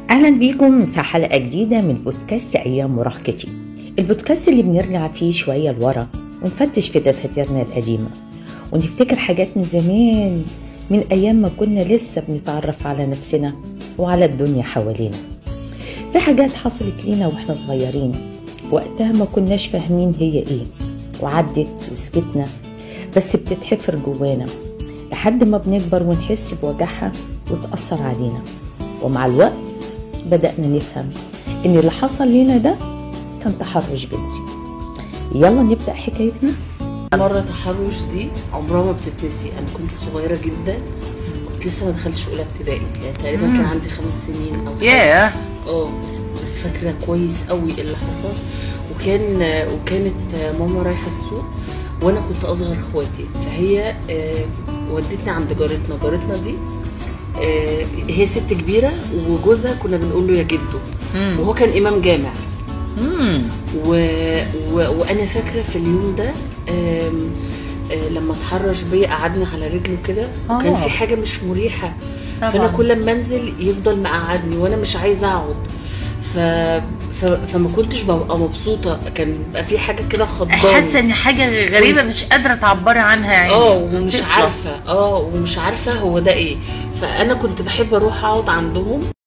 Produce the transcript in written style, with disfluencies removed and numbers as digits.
أهلا بيكم في حلقة جديدة من بودكاست أيام مراهقتي، البودكاست اللي بنرجع فيه شوية لورا ونفتش في دفاترنا القديمة ونفتكر حاجات من زمان، من أيام ما كنا لسه بنتعرف على نفسنا وعلى الدنيا حوالينا. في حاجات حصلت لينا وإحنا صغيرين وقتها ما كناش فاهمين هي إيه، وعدت وسكتنا، بس بتتحفر جوانا لحد ما بنكبر ونحس بوجعها وتأثر علينا. ومع الوقت بدأنا نفهم إن اللي حصل لنا ده كان تحرش جنسي. يلا نبدأ حكايتنا. مرة تحرش دي عمرها ما بتتنسي. أنا كنت صغيرة جدا، كنت لسه ما دخلتش أولى ابتدائي، يعني تقريبا كان عندي 5 سنين أو حاجة. بس فاكرة كويس قوي اللي حصل. وكانت ماما رايحة السوق وأنا كنت أصغر إخواتي، فهي ودتني عند جارتنا. جارتنا دي هي ست كبيرة وجوزها كنا بنقول له يا جدو، وهو كان إمام جامع. وأنا فاكرة في اليوم ده لما اتحرش بيا قعدني على رجله كده، وكان في حاجة مش مريحة. طبعا. فأنا كل ما انزل يفضل مقعدني وأنا مش عايزة أقعد، فما كنتش ببقى مبسوطة. كان بيبقى في حاجة كده خضاني، حاسة إن حاجة غريبة مش قادرة تعبري عنها يعني. ومش عارفة ومش عارفة هو ده إيه. فأنا كنت بحب أروح أقعد عندهم.